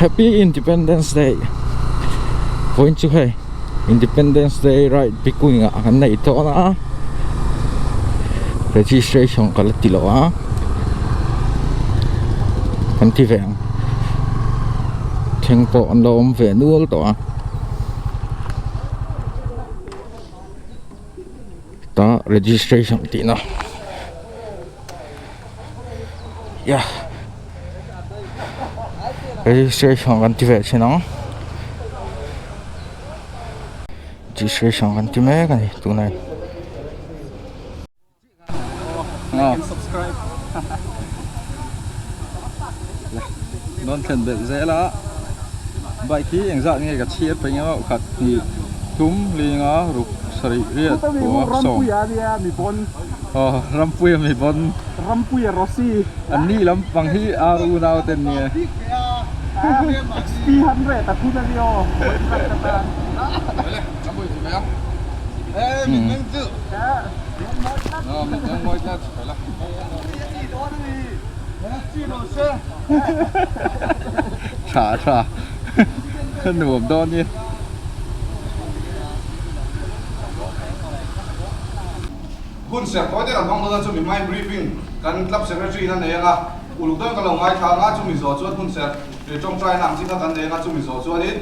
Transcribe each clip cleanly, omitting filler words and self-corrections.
Happy Independence Day vawiin chu hei Independence Day ride bikung ah kan nei dawn a registration ka la ti lo a kan ti ve ang thleng pawh an lo awm ve nual tawh a tah registration tihna. Ya registration kan ti ve thin ang registration kan ti mek a ni tunah hian. Dawn thlen belh zel a bike hi engzat nge ka chhiar phei nge maw khat hnih thum linga ruk sarih riat kua sawm aw rampuia mi bawn rampuia rossi an ni lampang hi ar unau te an nia xp hundred a thun a ni aw Tha tha nuam dawn ni. Hun serh tawi te kan hmang dawn a chumi hmain briefing kan club secretary in a nei anga uluk deuhin ka lo ngaithla anga chumi zawh chuan hun serh ri tawngtai na ang chi kha kan nei anga chumi zawh chuanin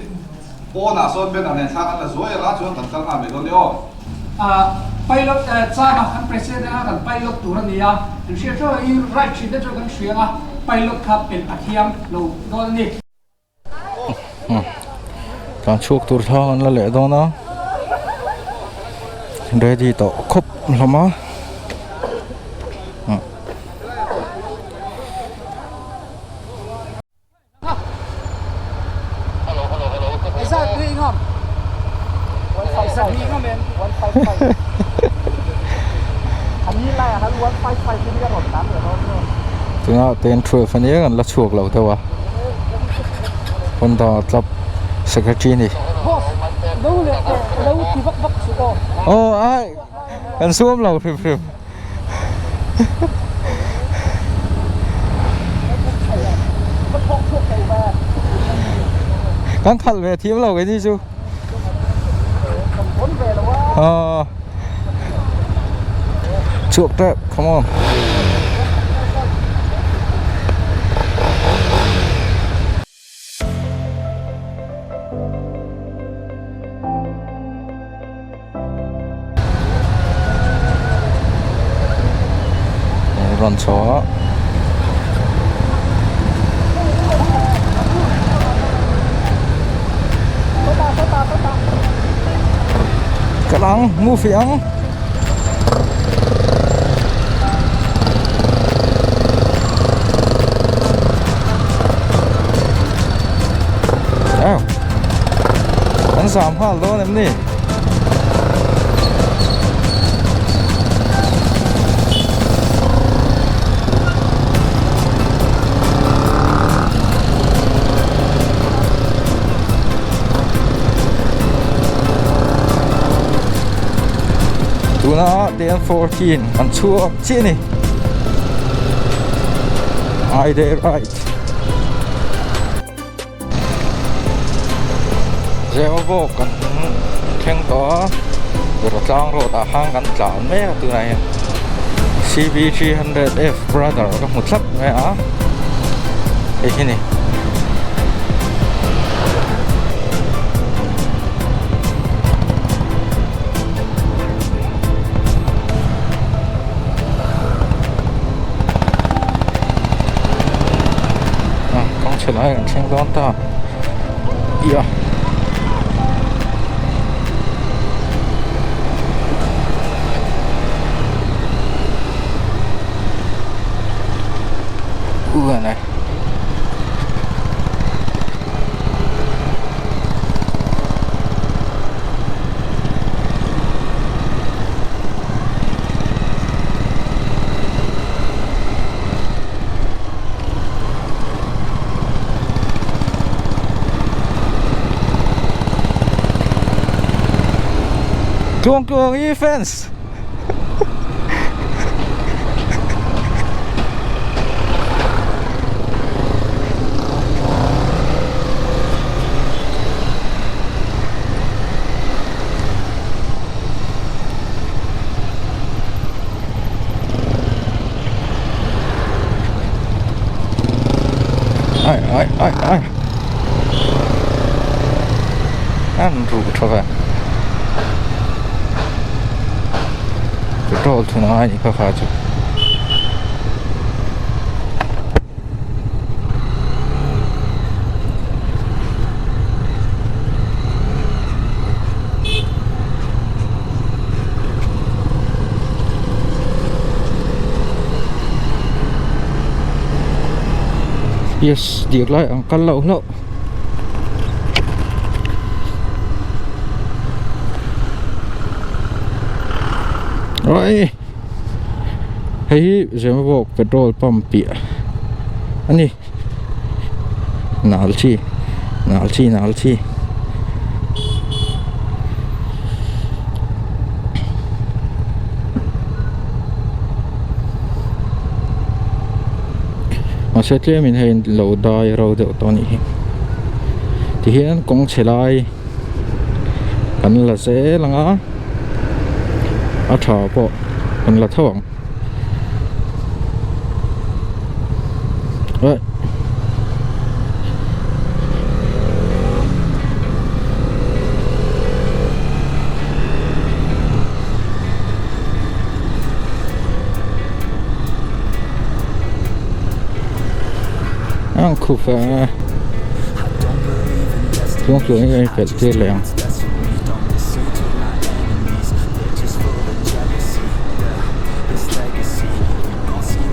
pawnah sawn banner nen thla kan la zuai anga chuan kan kal nghal mai dawn ni aw. Pilot changa kan president anga kan pilot tur a ni a, kan hriat hreuh hi right thin te chuan kan hria anga pilot kha pelh a thiam lo dawn a ni. Tlan chhuak tur thlang an la leh dawn a, ready tawh khawp hlawm a. Tunah ten 12 ania kan la chhuak lo deuh a Honda club secretary a ni aw ai kan suam lo hrim hrim. Kan khalh ve thiam lo keini chu Aw Chhuak tep come on Rawn chho a Kal ang move ang. Kan zam nghal dawn em ni? Tuna ten 14 an chhuak chiah a ni ai de right Zero kan thleng tawh a Rawtlang road ah khan kan tlan mek a tunah hian C_V 300 F brother ka hmu tlat mai a hei hi ni. Kawng chhe lai kan thleng dawn ta ia u này Chuang chuang i fans Ai ai ai ai an ruh tha ve petrol thun a ngai a nih kha kha chu. Yes diak lai ang kal loh hlauh Oi Hei hi Zemabawk petrol pump piah a ni nal chi nal chi nal chi mahse tlemin hei lo dai ro deuh tawh a nih hi tihian kawng chhe lai kan la zel ang a a tha pawh kan la tho ang eh ang khup a. Tluang tluang in ka infelh tir leh ang.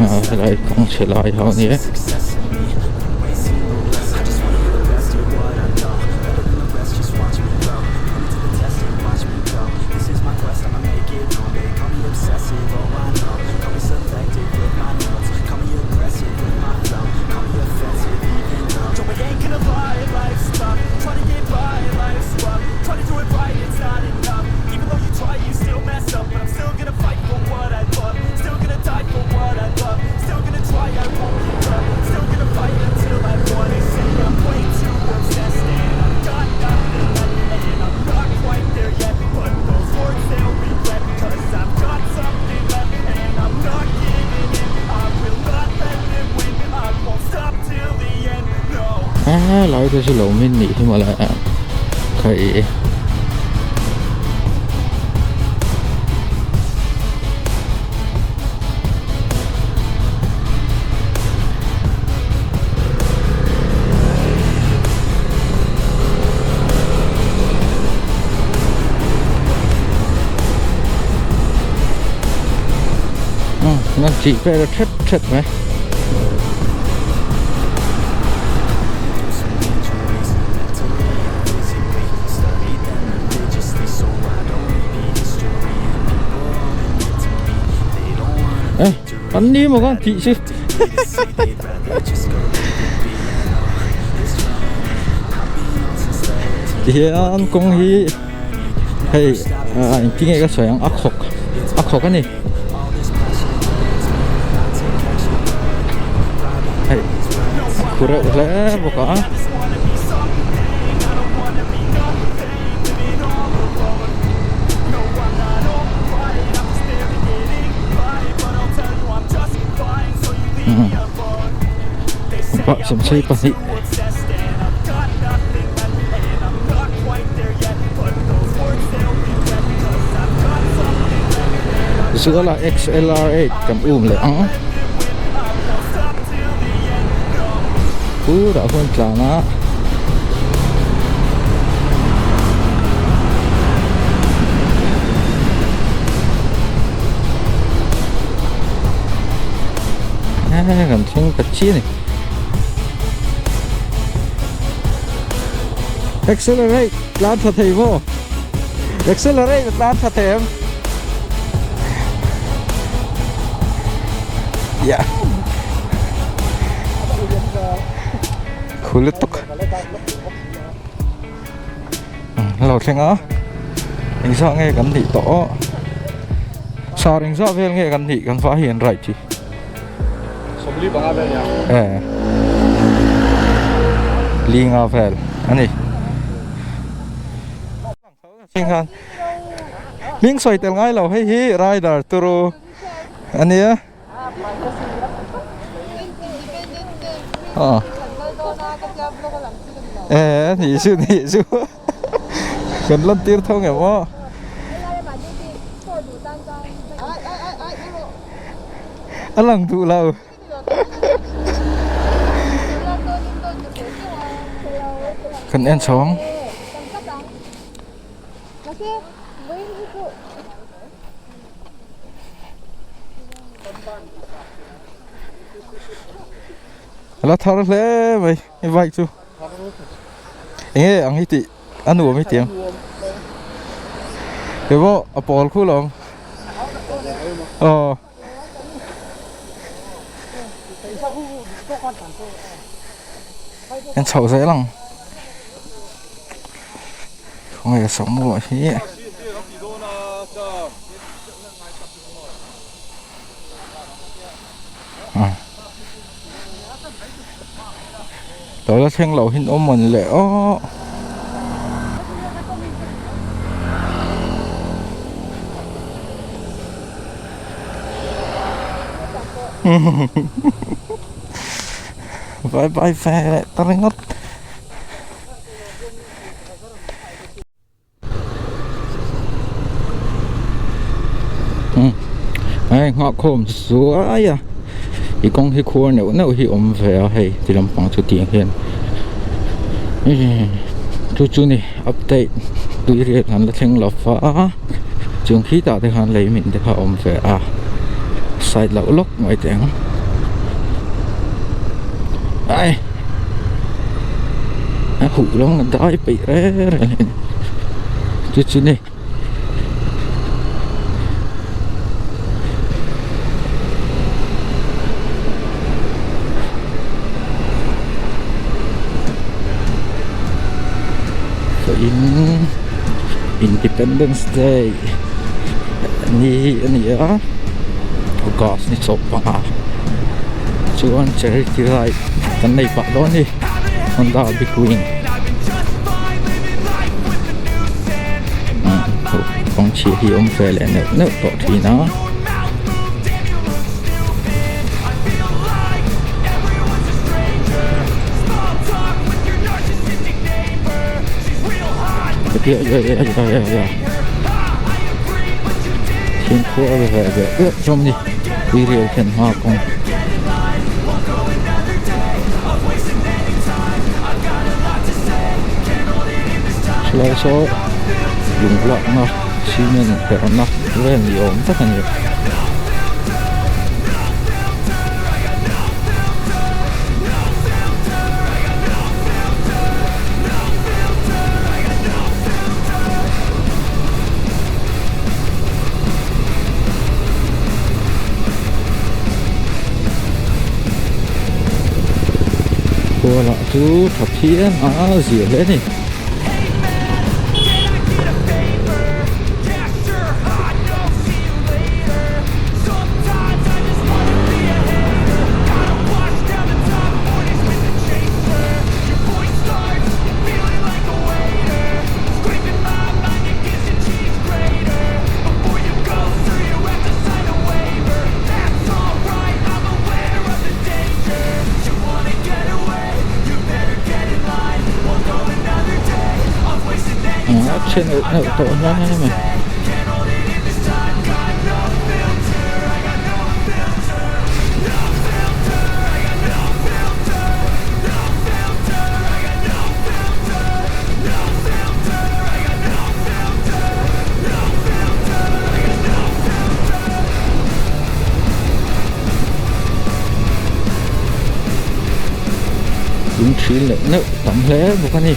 Ah helai kawng chhe lai ho a ni e. A lai te chu lo min nih hi mawle khaih Umm an tih vel a thet thet mai. Ê an ni maw khan tih chu Tihian kawng hi hei engtin nge ka sawi ang a khawk a khawk a ni hei a khu reuh hle bawk a. Pah sawmsei pahnih Zuala XLR8 kan um leh ang purah huan tlan a. Kan thleng ta chi a ni accelerate tlan tha thei maw accelerate tlan tha thei em yeah khu lutuk lo thleng a engzah nge kan nih tawh sar engzah vel nge kan nih kan va hi an right hi sawmli panga vel nia e linga vel ani khan hming sawi tel ngai lo hei hi rider turu ania. Eh nih chu nih chu kan lan tir tho ngem aw. A lang duh lo. Kan en chhawng. A la thar hle mai i bike chu eng nge ang hi tih a nuam hi tiang kei pawh a pawl khu lo aw en chhoh zel ang khawnge sawmua hi. Lo la thleng loh hin awm mawn le aw. Bye bye ve leh ta ringawt. Hei nghahkhawm zuai a i kawng hi khuar neuh neuh hi awm ve a hei ti lampang chu tiang hian chu chu ni update tui riat an la thleng lo va chung khi tah te khan lei min te kha awm ve a side loh lawk mai teh ang ai a huh lawng a dai peih reng reng a ni chu chu ni. In Independence Day ni a ni a August ni chawp panga chuan charity ride kan nei pah dawn a ni Honda big wing. Kawng chhia hi awm ve leh neuh neuh tawh thin a. Thingkhuar ve ve ve hlawm a ni tuirial thlen hma kawng. Thalai saw lung lakna cement perhna vel ni awm tak a ni. Khua lah chu tha phian a zia hle a ni. A then neuh neuh tawh hle mai. Lung thil neuh neuh tam hle bawk a ni.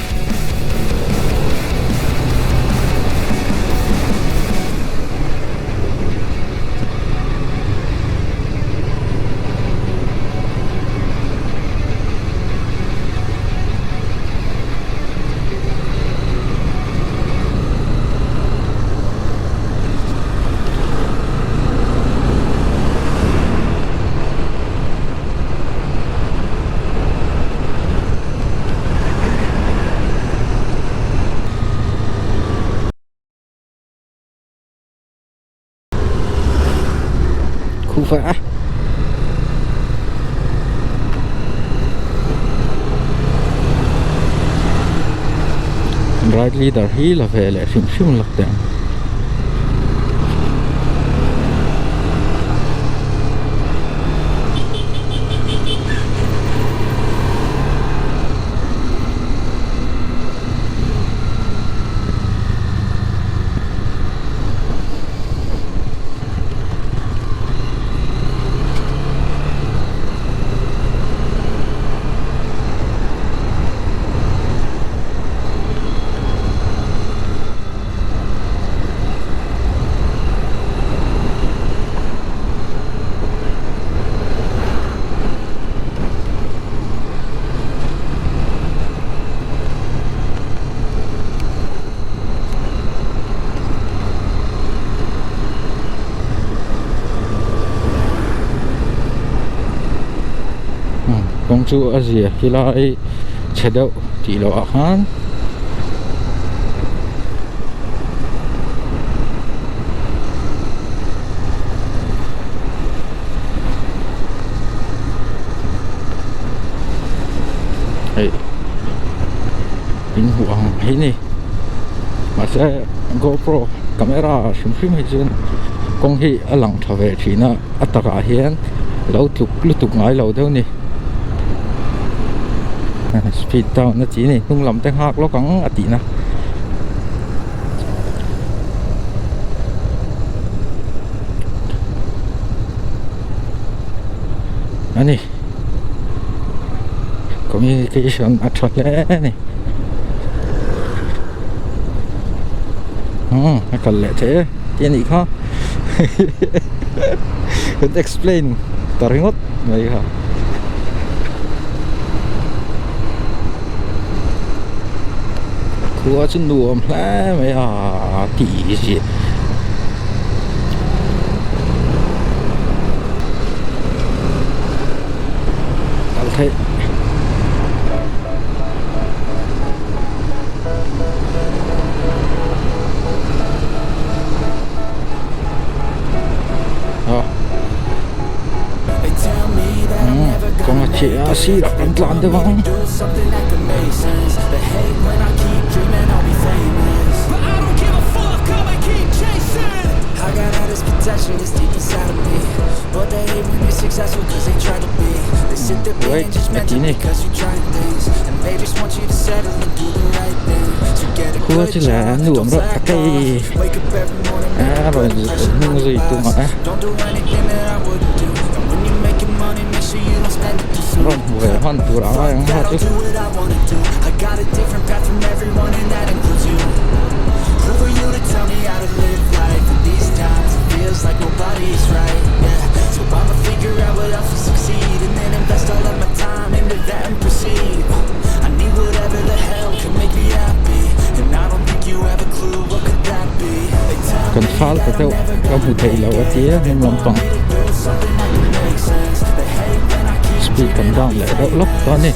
Khu vã. Ride leader hi la ve leh hrim hrim lawk teh ang. Kawng chu a zia khi lai chhe deuh tih loh ah khan hei in hmuh ang hi ni mahse gopro camera hrim hrim hi chuan kawng hi a lang tha ve thin a a takah hian lo tluk lutuk ngai lo deuh a ni speed down a chi a ni hnung lam te nghak lawk ang a tih na. A ni communication a tha hle a ni umm a kal leh theih e tih a nih kha kan explain ta ringawt mai kha. Khua chu nuam hle mai a tih zia. Kal theih. Kawng a cheh a sirah kan tlan deuh ang. Wait a ti ni. Khua chu la nuam rawh tak e. A rawn hnung zui tum a. Rawn hmu ve hman tur ang ang ha chu. Kan fal ta deuh ka hmu theih loh a tia hnung lampang speed kan down leh deuh lawk tawh a ni.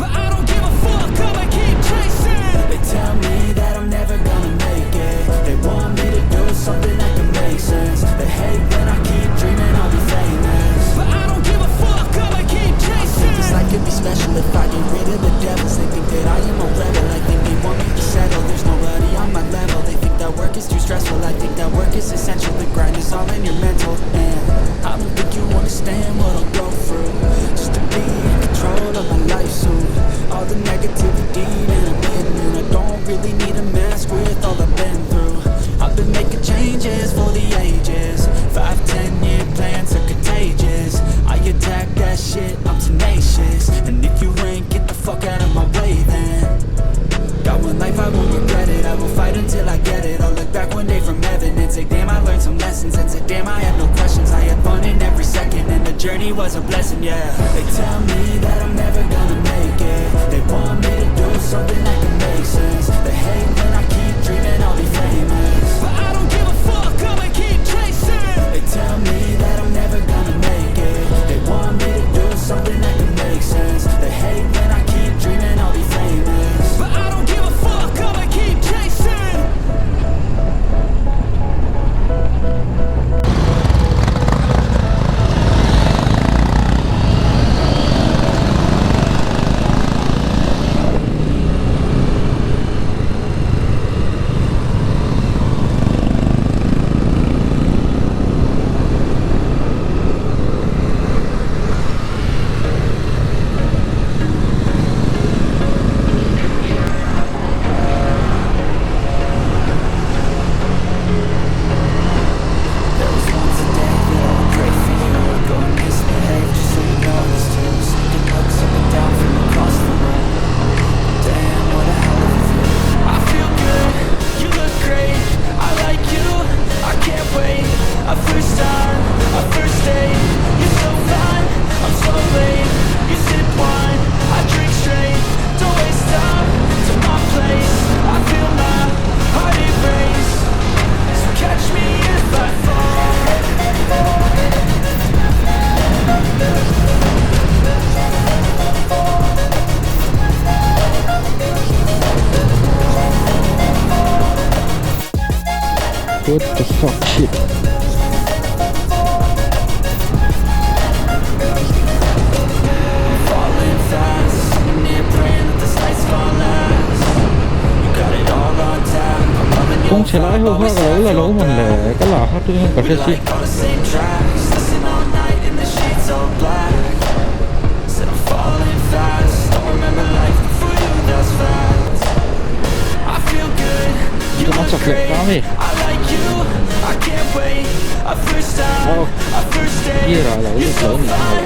What the fuck shit. Kawng chhe lai ho kha ka lo la lo mawn le ka la kha tui hian ka hre si. Chuan a chak leh ta ami. Aw gear ah lo lut lo ni ang lo.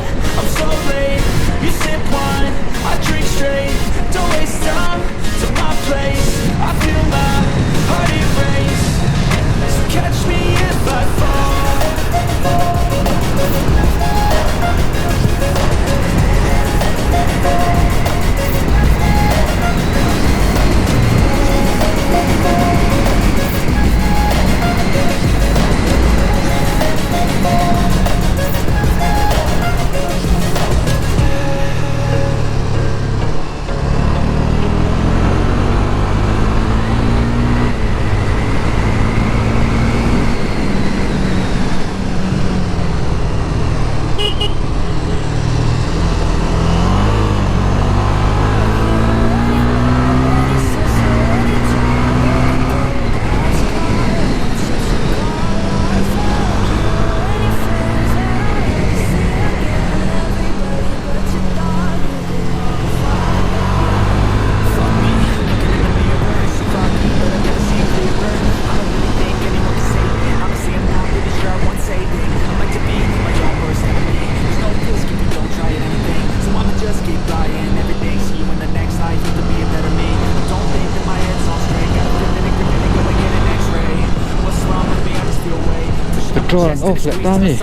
Petrol an off leh ta ami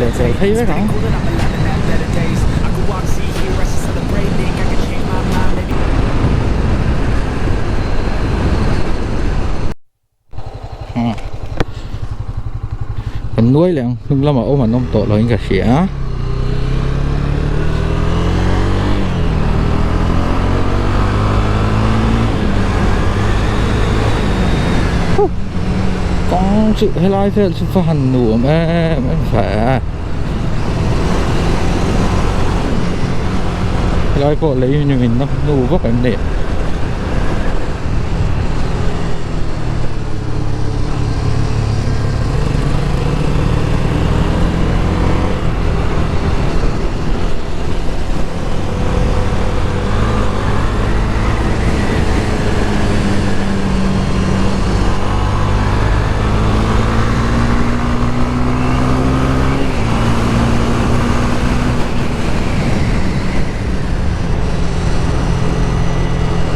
leh tel phei vek ang. Kan nuai leh ang hnung lamah awm an awm tawh lo in ka hria a. Kawng chu helai vel chu va han nuam em em ve helai pawh lei min na hnu vak em ni.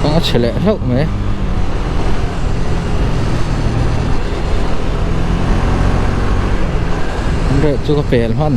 Kawng a chhe leh hlauh mai. An reh chu ka pel hman.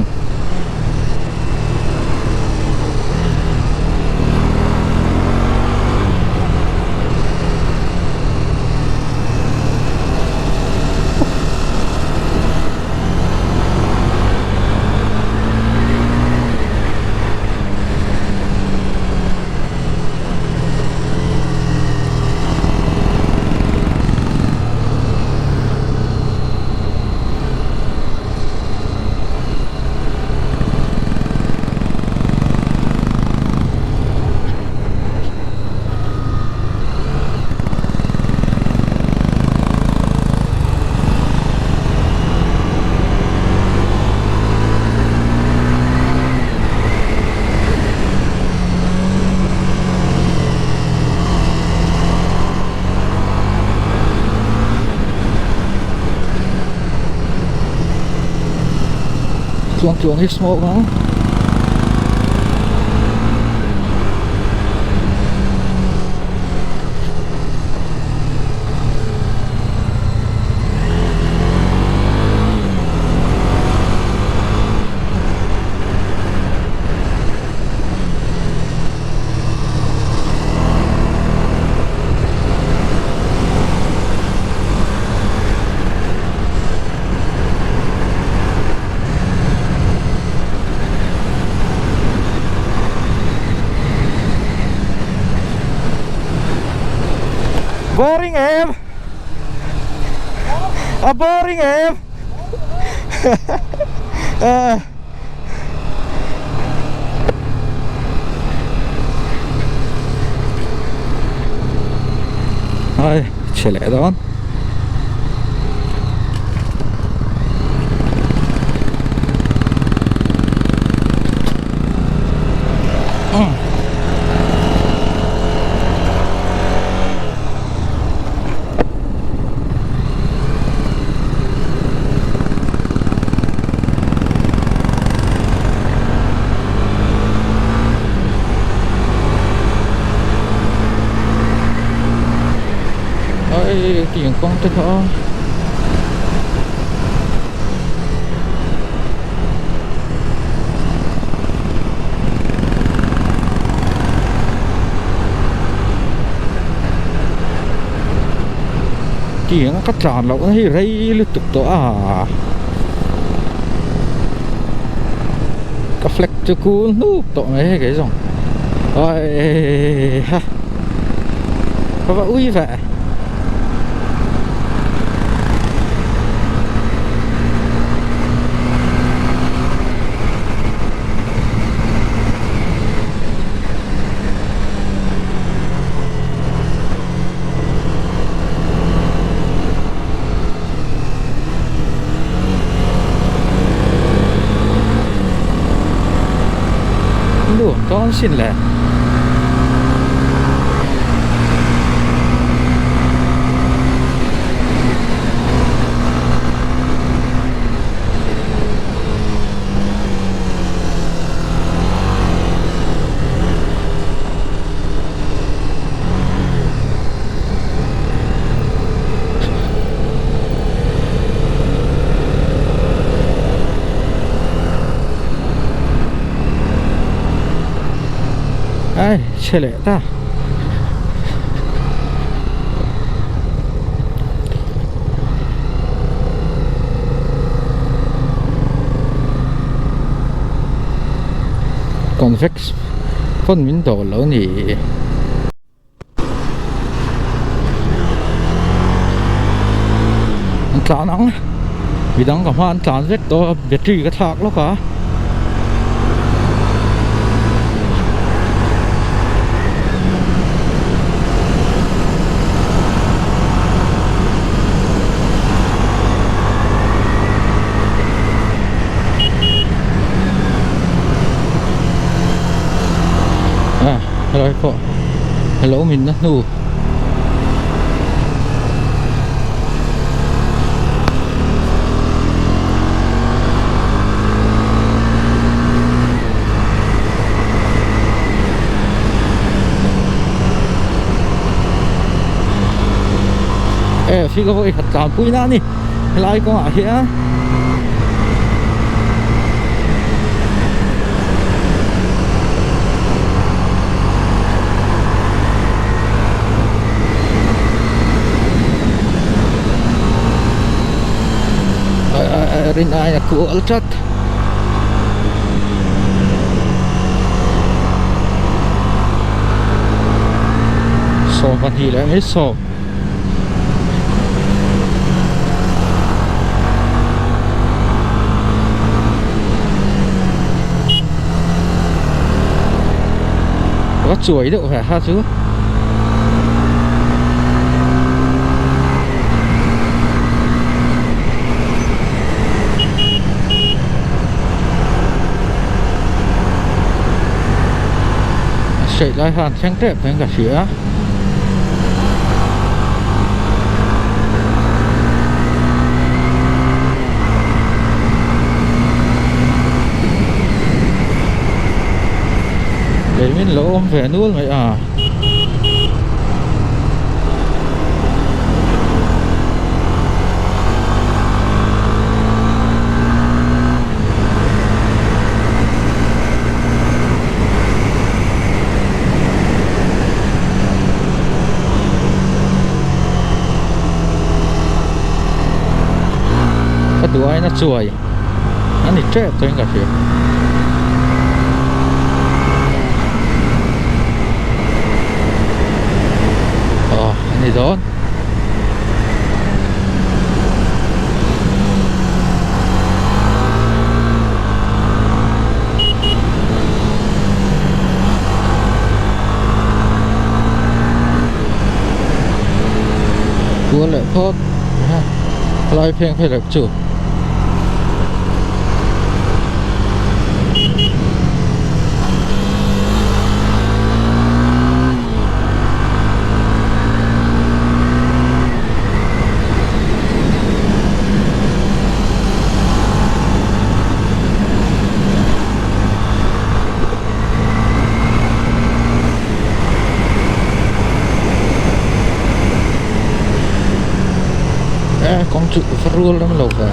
Tluang tluang hi smoke ang. Boring em. A boring em? Ai, chhe leh dawn. Ôi, tiền con thế thôi. Tiang ka tlan loh na hi rei lutuk tawh a ka flag chu kul hnup tawh mai hei kei zawng oi ha ka va ui ve. Nuam dawn sin le. Ai chhe leh ta. Convex pawn min dawh lo ni. An tlan ang midang ka hma an tlan vek tawh a battery ka thlak lawk a. À, helai pawh alo min na hnu. E khi ka vawi khat tlan pui na a ni helai kawngah hian. Rin ai a kual tlat. 22 leh mai sawm. Có chuối đậu phải ha chú. Straight lai khan thleng tep in ka hria. Lei min lo awm ve nual mai a. Ka duh aiin a chuai a ni tep chuan ka hria. Aw a ni dawn. phawt helai pheng phei leh chu. E kawng chu va rual rem lo ve.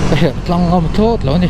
Ka herh tlang ngam thlawt lo a ni.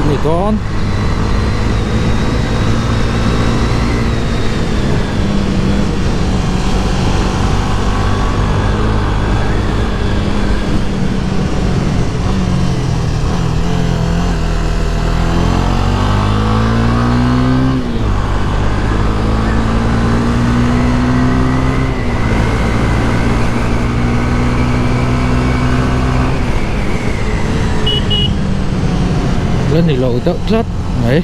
Ni dawn. La ni lo deuh tlat mai.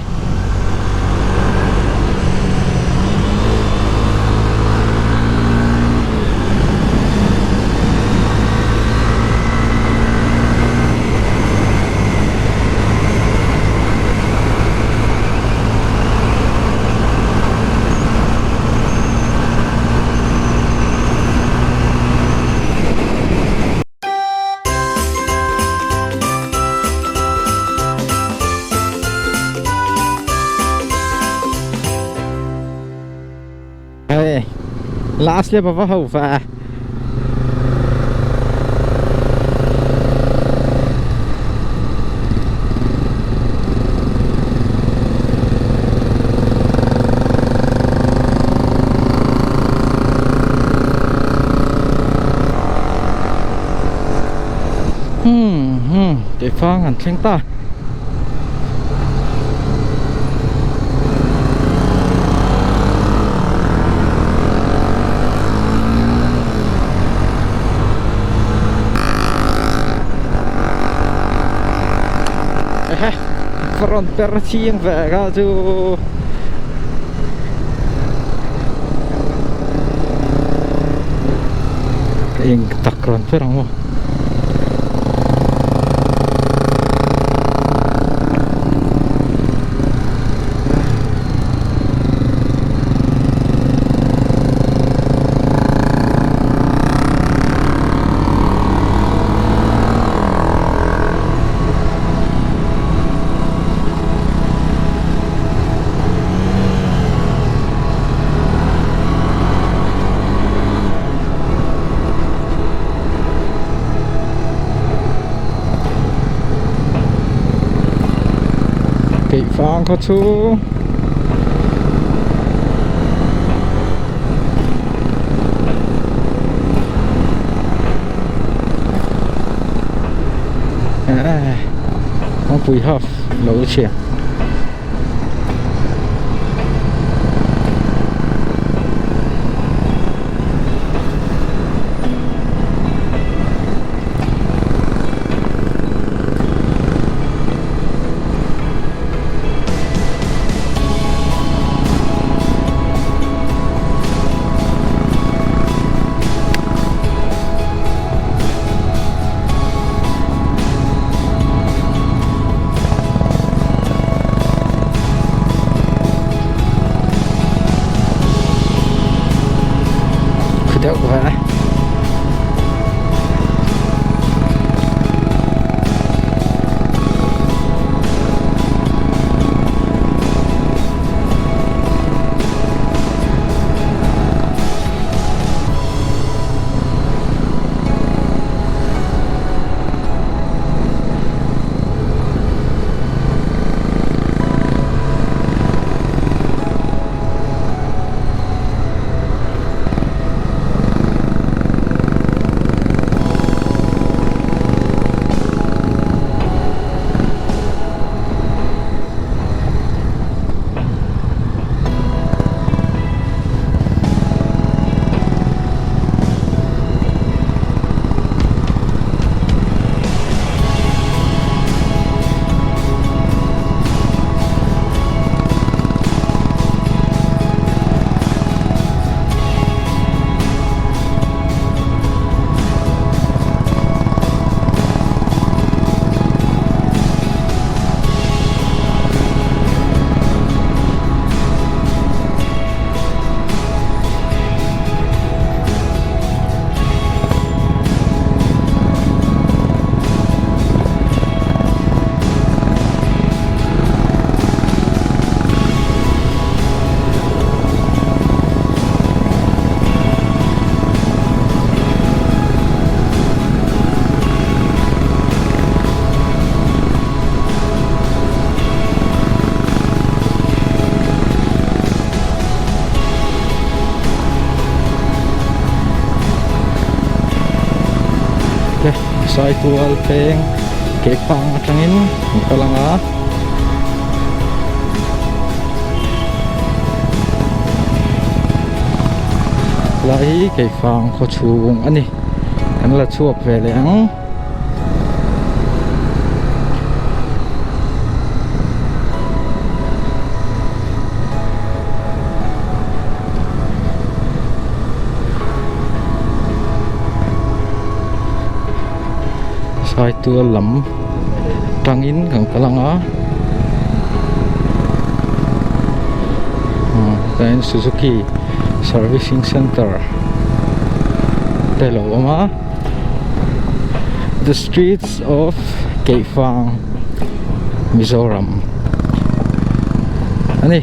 Hey, last lap va ho va. Cái phang hẳn thleng ta. Rawn per chiang ve kha chu eng tak rawn per ang maw. Keifang khaw chhung kawngpui half lo chhia. Khu deuh ve. Te Saitual peng Keifang atangin an kal ang a. Lai hi Keifang khaw chhung a ni kan la chhuak ve leh ang. Saitual lam tangin kan kal ang a chuanin Suzuki servicing center te a lo awm a the streets of Keifang Mizoram a ni.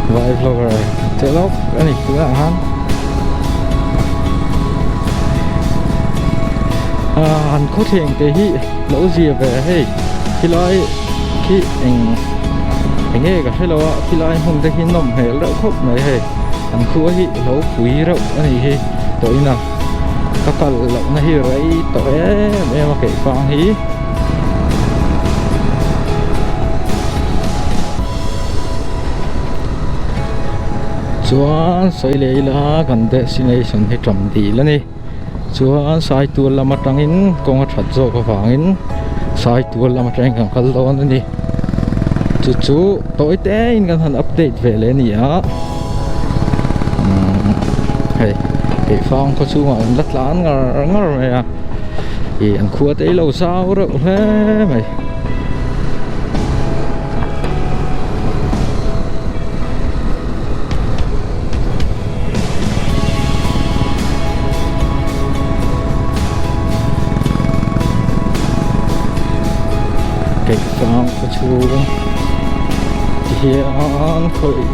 Vai vlogger che lawk a ni tunah khan an khawthleng te hi lo zia ve hei khilai khi eng enge ka hre lo a khilai hmun te khi nawm hmel reuh khawp mai hei an khua hi lo pui reuh a nih hi tawhin a ka kal loh na hi rei tawh em em a keifang hi. Chuan sawi leh ila kan destination hi ṭam dil a ni chuan Saitual lam atangin kawng a that zawk avangin Saitual lam atangin kan kal dawn a ni chu chu tawi te in kan han update ve leh a ni a umm hei keifang khaw chhungah an la tlan ngar ngar mai a. Ih an khua te hi lo zau reuh hle mai. Keifang khaw chhung ti hian khawi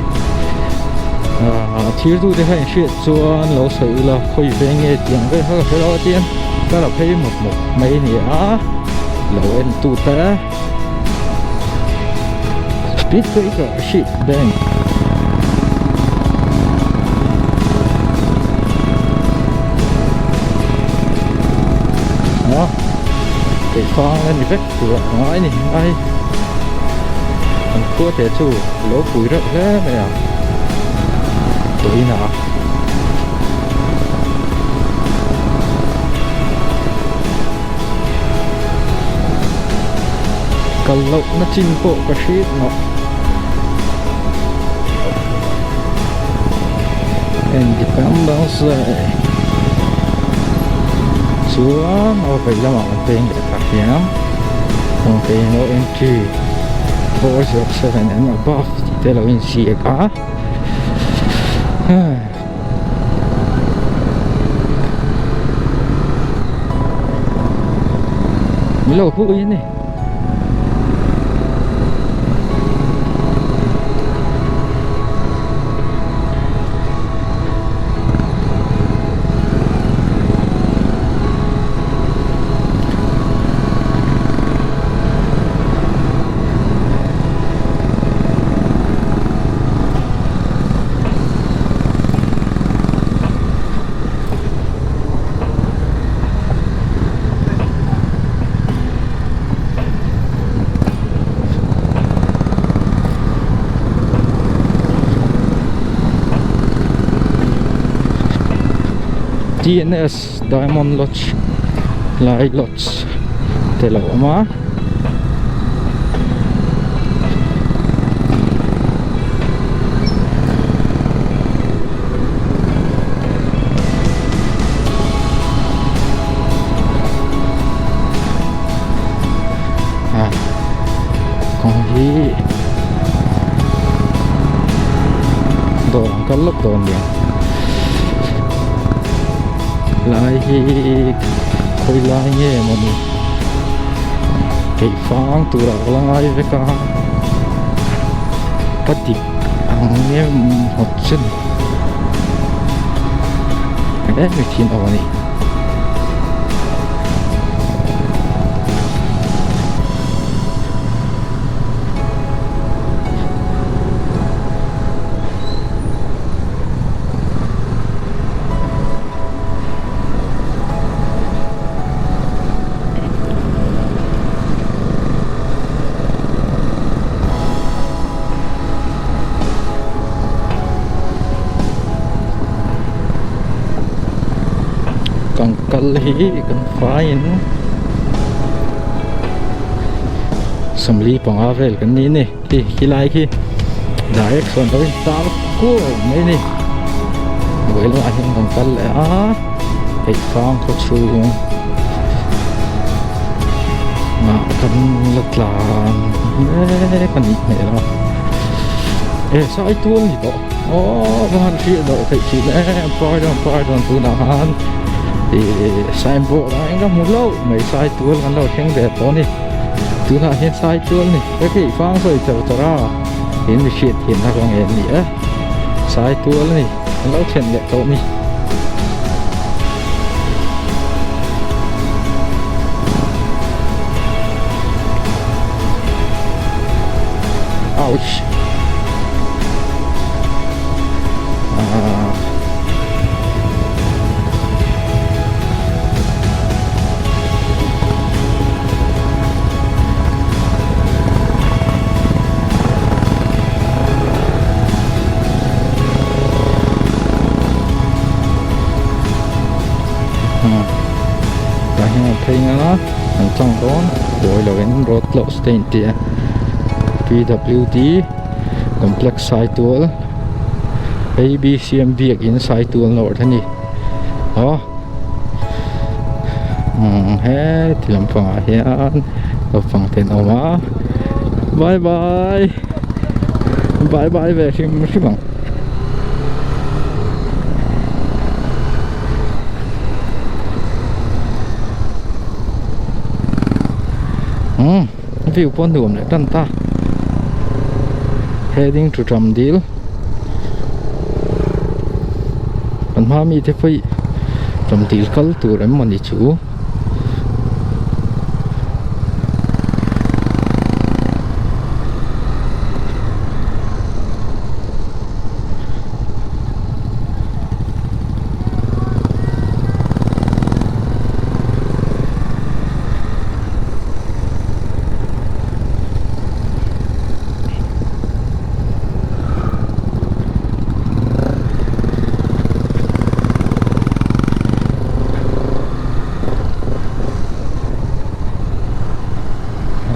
ah thir tu te kha in hriat chuan lo sawi ula khawi veng nge tih ang vel kha ka hre lo a tiang ka la phei mawp mawp mai a ni a lo en tu te speed breaker shit bang. Keifang a ni vek tur a ngai ni ngai an khua te chu lo pui reuh hle mai a tuinah. Kal loh na chin pawh ka hriat mah Independence Day chuan aw vei lamah kan peng leh tak hian kawngte no entry 407 and above tih te lo inziak a. Min lo huk a ni. TNS Diamond Lodge lai lodge te lo awm a. Kawng hi dawr ang kal lawk dawn nia lai hi khawi lai nge mawni keih fang turah ka la ngai vek a ka dik ang nge ngawt che ni eng em thin awm a ni. Kan kal hi kan faiin 45 vel kan ni a ni khi khilai khi direct sawn lo in tar kuau mai a ni buai lamah hian kan kal leh a hei fang khaw chhung ah kan la tlan mek a nih hmel a e sai tual ni tawh aw va han hriat loh theih thin em pardon pardon tunah khan ih signboard ah hian ka hmu hlauh mai sai tual kan lo thleng ve tawh a ni tunah hian sai tual ni ka theih fang sawi char char a in mi hriat thiamna ka ngen ni e sai tual a ni. An lo thlen leh tawh ni. Ouch. Ah. Tah hian an phei nghal a an tlang dawn buai lo in road close te in ti a P W D complex Saitual A B C M biakin Saitual north a ni aw. Umm heti lampangah hian naupang te an awm a bye bye bye bye ve hrim hrim ang. Umm view pawh nuam leh tan ta heading to Ṭamdil kan hma mite pawh hi Ṭamdil kal tur em mawni chu.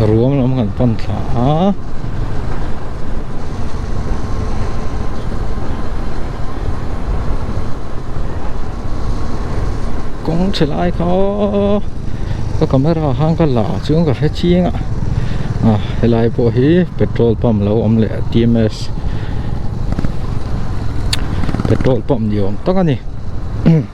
Ruam lam kan pan thla a. Kawng chhe lai kha ka camera khan ka la chuan ka hre chiang a ah helai pawh hi petrol pump lo awm leh T_M_S petrol pump ni awm tak a ni. Umm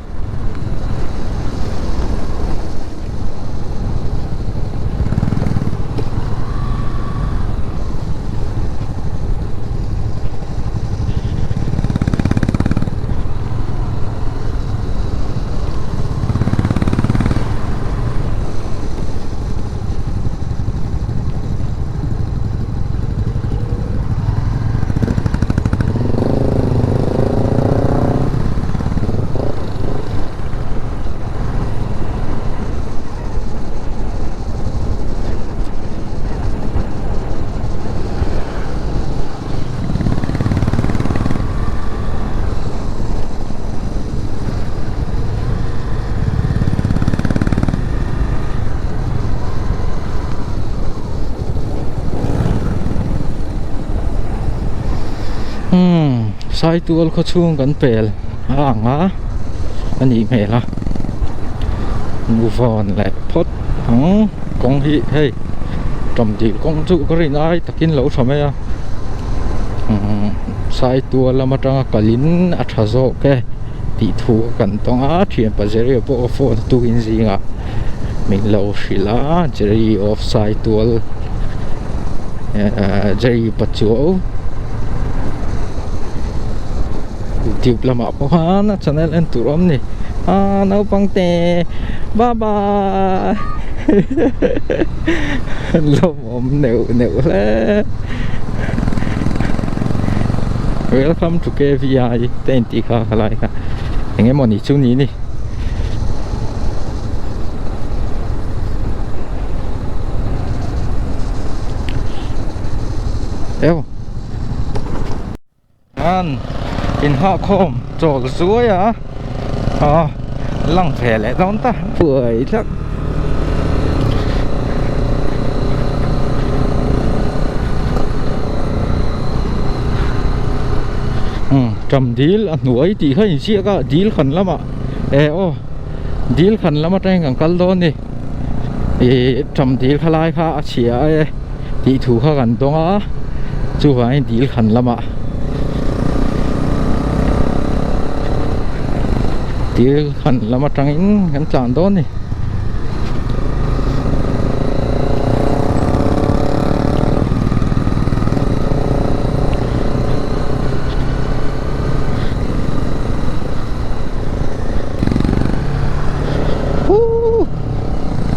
Saitual khaw chhung kan pel a ang a a nih hmel a Muvawn leh phawt ang kawng hi hei Ṭamdil kawng chu ka rin ai takin lo tha mai a umm Saitual lam atanga kalin a tha zawk e tih thu kan tawng a thianpa Jerry pawh ka phone a tukin zingah min lo hrilh a Jerry of Saitual ehh Jerry Pachuau youtube lamah pawh khan a channel en tur a awm a ni aaa naupang te bye bye lawmawm neuh neuh hle welcome to K_V_I te intih kha khalai kha eng emaw ni chu ni ni. An inhahkhawm chawl zuai a aw lang ve leh dawn ta buai tlat. Umm ṭam dil a hnuai tih kha inziak a dil khan lamah eh aw dil khan lam atangin kan kal dawn a ni ih ṭam dil kha lai kha a chhia e. Tih thu kha kan dawng a chuvangin dil khan lamah dil khan lam atangin kan tlan dawn a ni.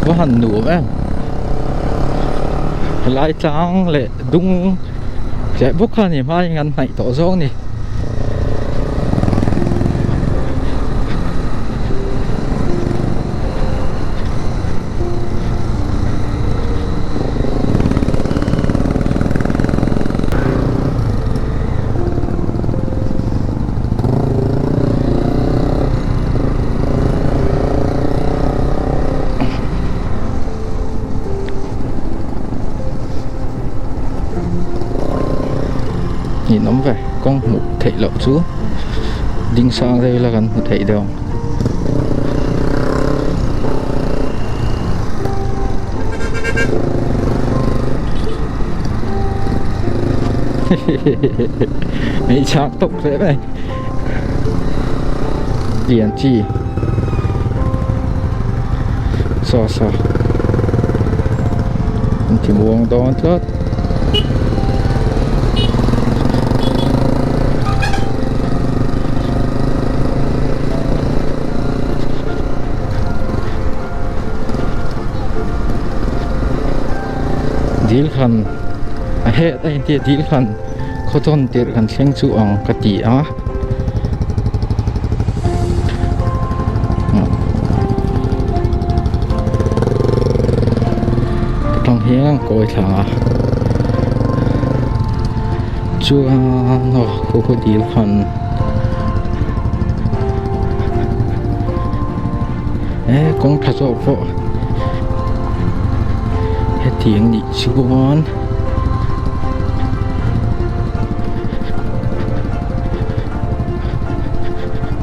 Va han nuam em helai tlang leh dung leh bawk kha ni hmain an hnaih tawh zawk a ni. Ninawm ve kawng hmuh theih loh chu ding sang deuh ila kan hmu theih deuh ang. Hei chak tawk hle mai lian chi saw saw an ti muang dawn tlat. Dil khan a het a intia dil khan khawtawn tirh kan thleng chu ang ka ti a tang hian kawi thla a chuan aw khu khu dil khan e kawng tha zawk pawh hetiang nih chuan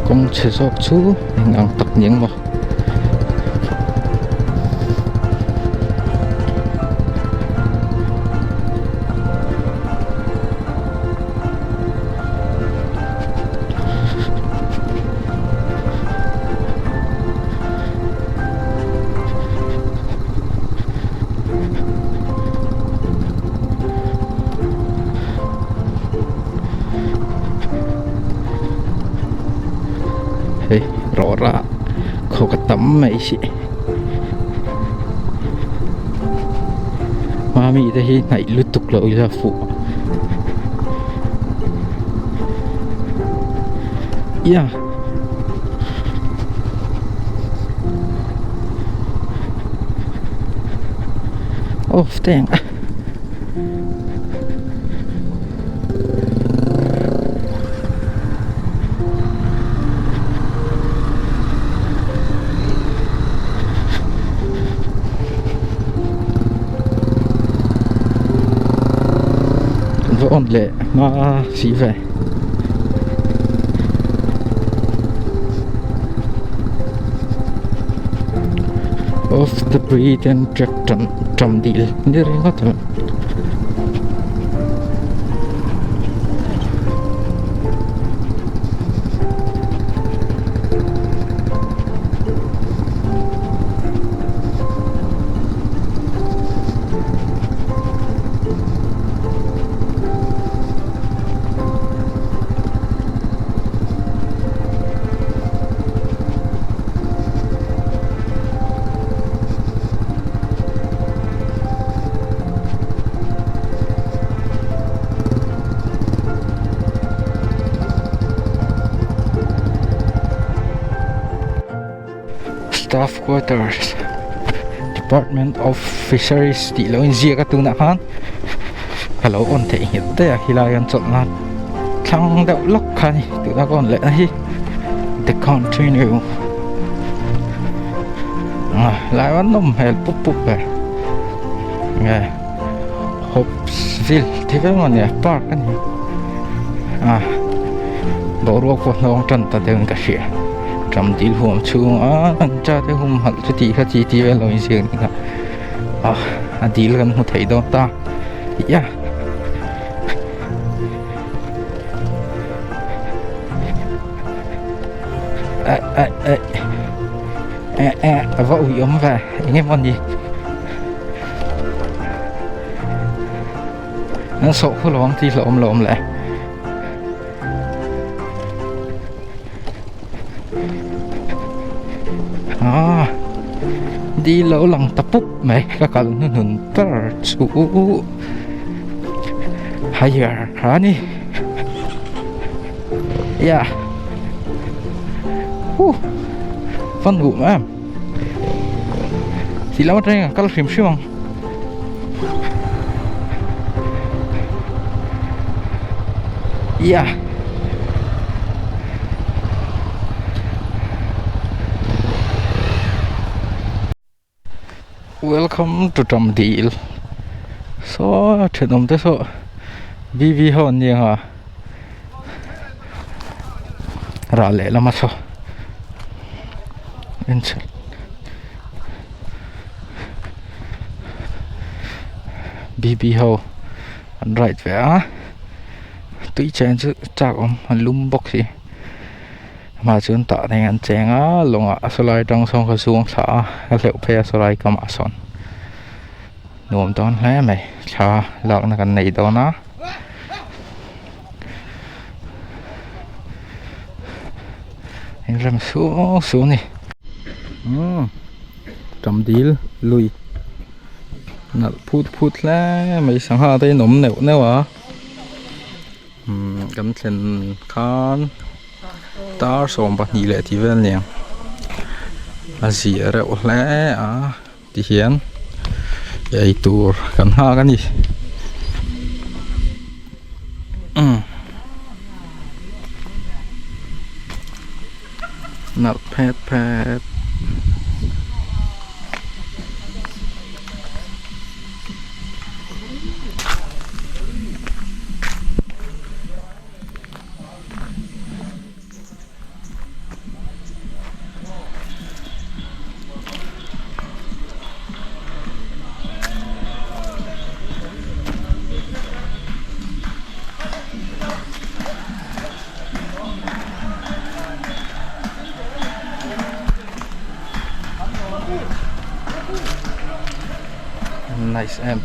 kawng chhe zawk chu eng ang tak ni ang maw. Hei rawra khaw ka tam mai si mami te hi hnaih lutuk loh ila fuh ia. Off teng a. Va on leh hma si ve. Off the bridge and track tam tam dil ni ringawt ang. Staff quarters department of fisheries tih lo inziak a tunah khan ka lo on theih nghet daih a khilai an chawlh nan thlang deuh lawk kha a ni tuna ka on leh na hi the continue ah lai a nawm hmel pup pup ve nge Hopsville tih vel maw nia park a ni a boruak pawh hnawng tan ta deuhin ka hria ṭam dil huam chhung a an cha te hum halh chu tih kha chi tih vel lo inziak ni kha ah a dil kan hmu thei dawn ta ia eh eh eh eh eh a va ui awm ve eng emaw ni. An sawh khu lo ang tih hlauhawm lo awm leh. Ah, di lo lang ta pup mai ka kal hnuhnun ber chu higher kha a ni. Yeah. Huh. Van hmuh em. Tih lam atangin kan kal hrim hrim ang. Yeah. Welcome to Tamdil. Saw thenawm te saw BB ho an ni ang a. Rah leh lama saw. Enchhel. BB ho an ride ve a. Tui chen chu chak awm a lum bawk si amah chuan tah te hian an cheng a lawngah sawlai atang sawn ka zuang thla a ka hleuh phei a sawlai kamah sawn nuam dawn hle mai thla lakna kan nei dawn a. Inrem suau suau a ni umm tam dil lui nalh phut phut hle mai sangha te in awm neuh neuh a umm kan thlen khan tar 12 leh tih vel aniang a zia reuh hle a. Tihian ei tur kan nghak a ni. Umm nalh phet phet. Nice em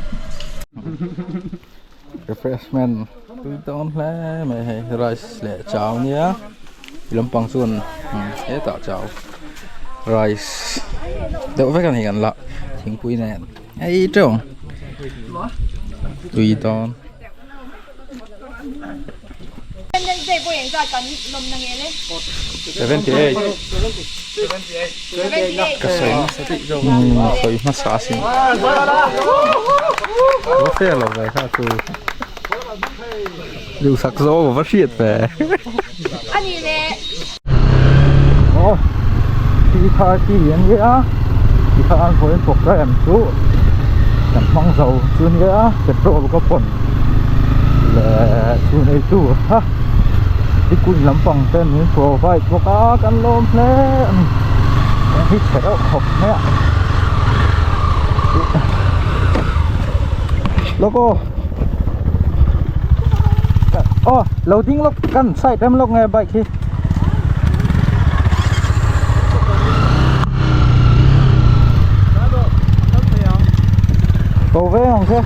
refreshment tui dawn hle mai hei rice leh chau nia ti lampang chuan hetah chau rice deuh vek a ni kan la thingpui nen ei teuh ang tui dawn. Ka sawi hmasa daih zawk a sawi hmasa asin va fair lo ve kha chu duhsak zawk va hriat ve aw 3:30 an nia tikhan vawiin program chu kan hmang zo chu nia petrol ka pawn leh chu neitu ha tikun lampang te min provide bawk a kan lawm hle a ni eng hi chhe reuh khawp mai a lawk aw aw lo ding lawk kan side rem lawk nge bike hi. Cầu veng ang che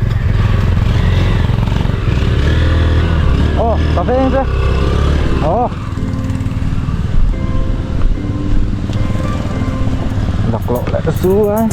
Ồ, cà phê anh che Ồ Đặt lộ lại cái xú ấy.